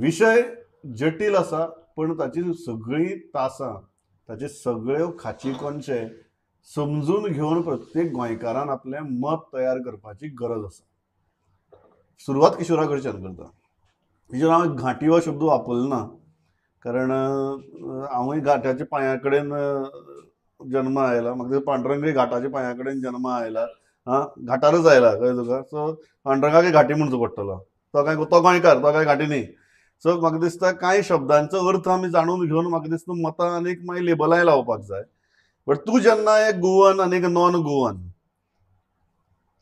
विशय जटील आसा, पण ताची सगळीं तासां, ताचे सगळ्यो खाची कोनशे समजून घेवन प्रत्येक गोंयकारान आपलें मत तयार करपाची गरज आसा. सुरवात किशोरा कडच्यान करता. किशोर, हांवें घांटी हो शब्द वापरलो ना, कारण हांवूय घांट्याच्या पांया कडेन जन्मा आयला. म्हाका पांडुरंगय घाटाच्या पांया कडेन जन्मा आयला. आं, घाटारच आयला, कळ्ळें तुका. सो पांडुरंगाकय घांटी म्हणचो पडटलो. तो काय, तो गोंयकार, तो काय घांटी न्ही. सो म्हाका दिसता कांय शब्दांचो अर्थ आमी जाणून घेवन म्हाका दिसता मतां आनीक मागीर लेबलांय लावपाक जाय. बट तूं जेन्ना एक गोवन आनी एक नॉन गोवन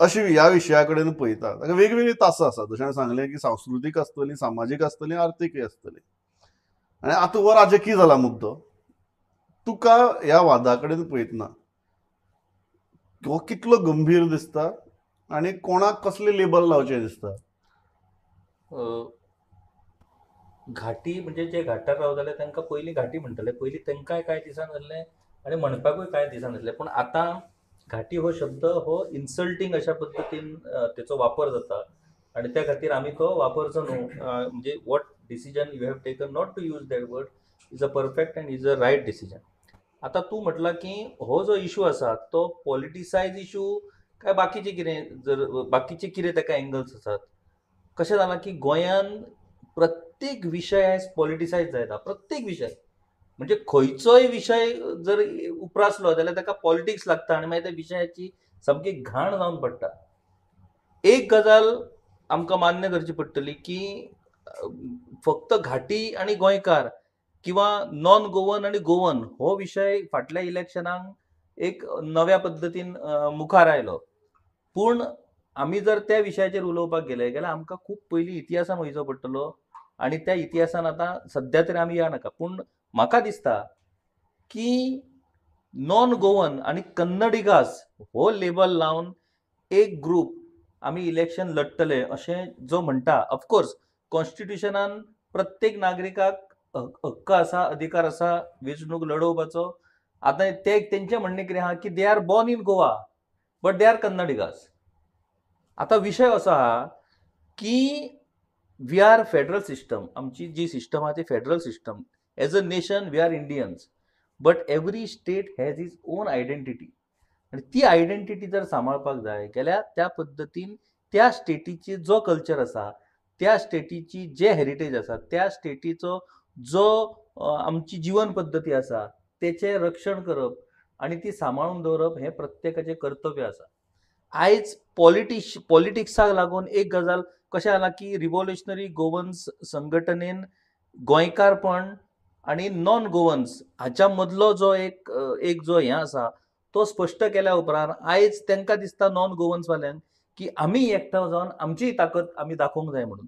अशी ह्या विशया कडेन पळयता, ताका वेगवेगळी तासां आसात. जशें हांवें सांगलें की सांस्कृतीक आसतली, सामाजीक आसतली, आर्थीकय आसतली. आनी आतां हो राजकीय जाला मुद्दो. तुका ह्या वादा कडेन पळयतना हो कितलो गंभीर दिसता आनी कोणाक कसलें लेबल लावचें दिसता? घाटी म्हणजे जे घाटार रावताले तांकां पयलीं घाटी म्हणटाले. पयलीं तांकांय कांय दिसनासलें आनी म्हणपाकूय कांय दिसनासलें. पूण आतां घाटी हो शब्द हो इन्सल्टींग अशा पद्दतीन तेचो वापर जाता आनी त्या खातीर आमी तो वापरचो न्हू. म्हणजे what decision you have taken not to use that word is a perfect and is a right decision. आतां तूं म्हटलां की हो जो इशू आसा तो पॉलिटिसायज इशू काय बाकीचे कितें, जर बाकीचे कितें ताका एंगल्स आसात. कशें जालां की गोंयान प्रत्येक विशय आयज पॉलिटिसायज जायता. प्रत्येक विशय म्हणजे खंयचोय विशय जर उप्रासलो जाल्यार ताका पॉलिटिक्स लागता आनी मागीर त्या विशयाची सामकी घाण जावन पडटा. एक गजाल आमकां मान्य करची पडटली की फक्त घाटी आनी गोंयकार किंवा नॉन गोवन आनी गोवन हो विशय फाटल्या इलेक्शनाक एक नव्या पद्दतीन मुखार आयलो. पूण आमी जर त्या विशयाचेर उलोवपाक गेले जाल्यार आमकां खूब पयलीं इतिहासान वयचो पडटलो आनी त्या इतिहासान आतां सद्या तरी आमी या नाका. पूण म्हाका दिसता की नॉन गोवन आनी कन्नडिगास हो लेबल लावन एक ग्रूप आमी इलेक्शन लडटले अशें जो म्हणटा, ऑफकोर्स कॉन्स्टिट्युशनान प्रत्येक नागरिकाक हक्क आसा, अधिकार आसा वेंचणूक लडोवपाचो. आतां ते तेंचें म्हणणें कितें आहा की they are born in Goa but they are Kannadigas. आतां विशय असो आहा की we are federal system, आमची जी सिस्टम आहा ती federal system. As a nation we are Indians but every state has its own identity. आनी ती आयडेंटिटी जर सांबाळपाक जाय जाल्यार त्या पद्दतीन त्या स्टेटीची जो कल्चर आसा, त्या स्टेटीची जे हेरिटेज आसा, त्या स्टेटीचो जो आमची जिवन पद्दती आसा तेचें रक्षण करप आनी ती सांबाळून दवरप हें प्रत्येकाचें कर्तव्य आसा. आयज पॉलिटिक्साक लागून एक गजाल कशें जालां की रिव्होल्युशनरी गोवन्स संघटनेन गोंयकारपण आनी नॉन गोवन्स हाच्या मदलो जो एक एक जो हें आसा तो स्पश्ट केल्या उपरांत आयज तांकां दिसता नॉन गोवन्स वाल्यांक की आमी एकठांय जावन आमची ताकद आमी दाखोवंक जाय म्हणून.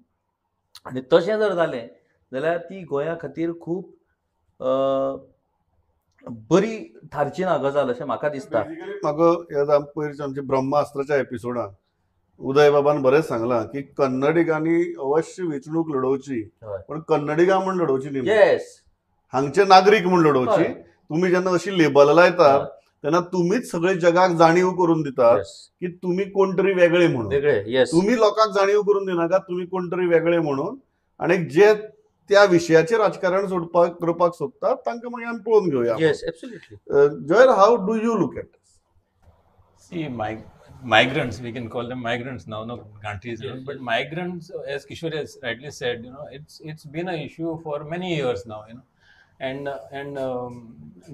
आनी तशें जर जालें जाल्यार ती गोंया खातीर खूब बरी थारची ना गजाल अशें म्हाका दिसता. म्हाका पयरच्या आमच्या ब्रह्मास्त्राच्या एपिसोडान उदय बाबान बरें सांगलां की कन्नडिगांनी अवश्य वेंचणूक लडोवची, पण कन्नडिगा म्हूण लडोवची न्ही, येस, हांगचे नागरीक म्हूण लडोवची. तुमी जेन्ना अशी लेबलां लायतात तेन्ना तुमीच सगळे जगाक जाणीव करून दितात की तुमी कोण तरी वेगळे म्हणून. तुमी लोकांक जाणीव करून दिनाका तुमी कोण तरी वेगळे म्हणून. आनी जे त्या विशयाचेर राजकारण सोडपाक करपाक सोदतात तांकां मागीर आमी पळोवन घेवया. Yes, absolutely. Joel, how do you look at this? See, migrants, we can call them migrants now, no countries, yes, but migrants, as Kishore has rightly said, you know, it's been an issue for many years now, you know, and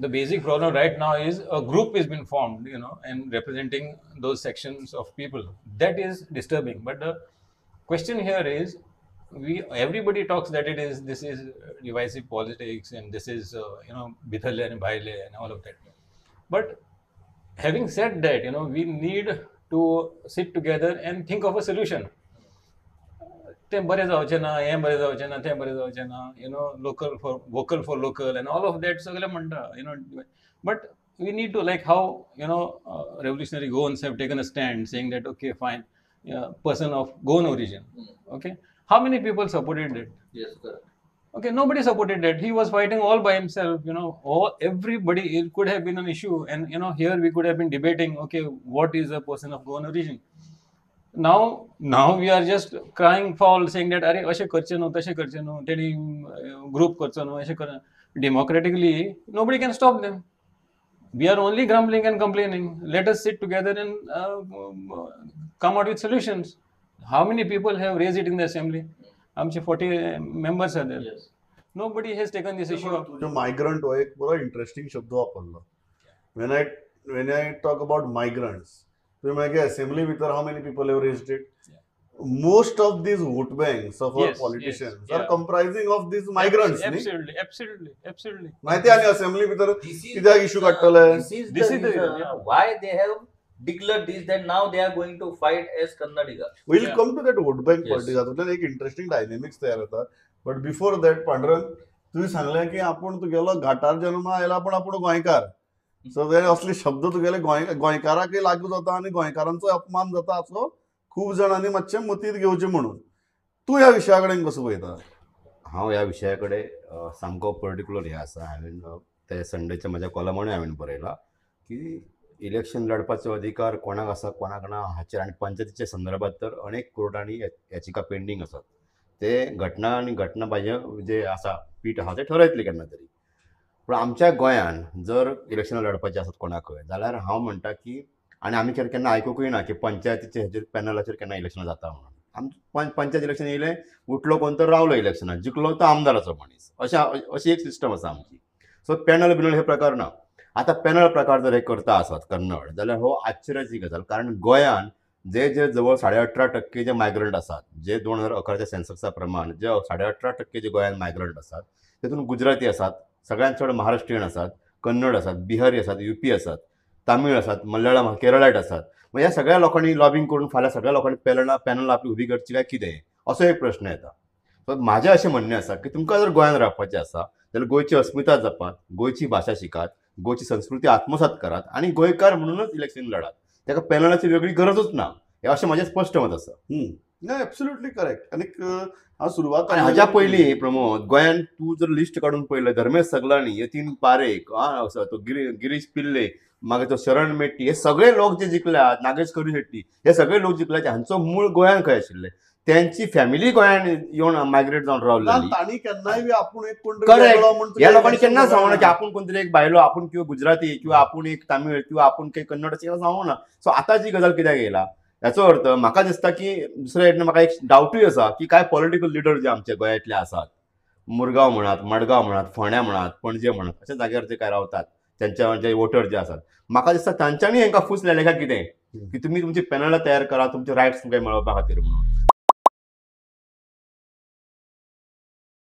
the basic problem right now is a group has been formed, you know, and representing those sections of people. That is disturbing. But the question here is, everybody talks that it is, this is divisive politics and this is you know, Bithale and Bhaile and all of that. But having said that, you know, we need to sit together and think of a solution. ते बरें जावचें ना, हें बरें जावचें ना, तें बरें जावचें ना, you know, local for vocal for local and all of that सगळें म्हणटा, you know. But we need to, like how, you know, revolutionary Goans have taken a stand saying that okay fine, person of Goan origin, okay. How many people supported it? Yes, correct. Okay, nobody supported that. He was fighting all by himself, you know, all, everybody, it could have been an issue. And, you know, here we could have been debating, okay, what is a person of Goan origin? Now we are just crying foul, saying that अरे अशें करचें न्हू, तशें करचें न्हू, तेणी group करचो न्हू, अशें कर. Democratically nobody can stop them. We are only grumbling and complaining. Let us sit together and come out with solutions. How many people have raised it in the assembly? आमचे 40 members are there. Yes. Nobody has taken this issue up. तुझो migrant हो एक बरो interesting शब्द वापरलो. When I talk about migrants, तुवें म्हळें की असेंब्ली भितर how many people have raised it? Most of these vote banks of our politicians are comprising of these migrants न्ही? Absolutely, absolutely, absolutely. मागीर ते आनी असेंब्ली भितर कित्याक इशू काडटले? This is This the is the reason reason, yeah. why they have declared this, that now they are going to fight as Kannadiga. We'll come to that vote bank politics. हातूंतल्यान एक interesting dynamics तयार जाता. But before that Pandurang, तुवें सांगलें की आपूण तुगेलो घाटार जल्मा आयला पूण आपूण गोंयकार. सो ते असले शब्द तुगेले गोंयकाराकय लागू जाता आनी गोंयकारांचो अपमान जाता असो खूब जाणांनी मातशें मतींत घेवचें म्हणून. तूं ह्या विशया कडेन कसो पळयता? हांव ह्या विशया कडेन सामको पर्टिक्युलर हें आसा. हांवें ते संडेच्या म्हज्या कॉलमानूय हांवें बरयलां की इलेक्शन लढपाचो अधिकार कोणाक आसा कोणाक ना हाचेर, आनी पंचायतीच्या संदर्भात तर अनेक कोर्टांनी याचिका पेंडींग आसात. ते घटना आनी घटना बाह्य जे आसा पीठ आसा ते ठरयतले केन्ना तरी. पूण आमच्या गोंयान जर इलेक्शनां लढपाचीं आसत कोणाकय जाल्यार हांव म्हणटा की, आनी आमी केन्ना आयकुकूय ना की पंचायतीचे हेजेर पॅनलाचेर केन्ना इलेक्शनां जाता म्हणून. आम पंचायत इलेक्शन येयलें, उठलो कोण तर रावलो इलेक्शनाक, जिखलो तो आमदाराचो मनीस, अशें अशी एक सिस्टम आसा आमची. सो पॅनल बिनल हे प्रकार ना. आतां पॅनल प्रकार जर हे करता आसत कन्नड जाल्यार हो आश्चर्याची गजाल, कारण गोंयान जे जे जवळ 18.5% जे मायग्रंट आसात, जे 2011च्या सेन्ससा प्रमाण जे 18.5% जे गोंयान मायग्रंट आसात तेतून गुजराती आसात, सगळ्यांत चड महाराष्ट्रीयन आसात, कन्नड आसात, बिहारी आसात, युपी आसात, तामीळ आसात, मल्याळम, केरळायट आसात. मग ह्या सगळ्या लोकांनी लॉबिंग करून फाल्यां सगळ्या लोकांनी पॅनल आपली उबी करची काय कितें असो एक प्रश्न येता. सो म्हाजें अशें म्हणणें आसा की तुमकां जर गोंयान रावपाचें आसा जाल्यार गोंयची अस्मिता जपात, गोंयची भाशा शिकात, गोंयची संस्कृती आत्मसात करात आनी गोंयकार म्हणूनच इलेक्शन लढात. ताका पॅनलाची वेगळी गरजूच ना, हें अशें म्हाजें स्पश्ट मत आसा. ना, एब्सोल्युटली करेक्ट. आनीक हांव सुरवात आनी हाज्या पयलीं प्रमोद, गोंयान तूं जर लिस्ट काडून पळयलें, धर्मेश सगलाणी, यतीन पारेख, तो गिरीश पिल्ले, मागीर तो शरण मेट्टी, हे सगळे लोक जे जिखल्यात, नागेश करू शेट्टी, हे सगळे लोक जिखल्यात, हांचो मूळ गोंयान खंय आशिल्ले, त्यांची फॅमिली गोंयान येवन मायग्रेट जावन रावलेली. तांणी केन्नाय बी आपूण एक कोण करेक्ट, ह्या लोकांनी केन्ना सांगना की आपूण कोण तरी एक भायलो, आपूण किंवा गुजराती किंवा आपूण एक तामीळ किंवा आपूण काही कन्नड अशें केन्ना सांगूंक ना. सो आतां जी गजाल कित्याक येयला हाचो अर्थ म्हाका दिसता की दुसऱ्या सायडीन म्हाका एक डावटूय आसा की कांय पॉलिटिकल लिडर जे आमचे गोंयांतले आसात, मुरगांव म्हणात, मडगांव म्हणात, फोंड्या म्हणात, पणजे म्हणात, अशा जाग्यार जे काय रावतात त्यांच्या जे वोटर जे आसात, म्हाका दिसता तांच्यांनी हांकां फूस लायले काय कितें की तुमी तुमची पॅनलां तयार करा, तुमचे रायट्स तुमकां मेळोवपा खातीर म्हणून.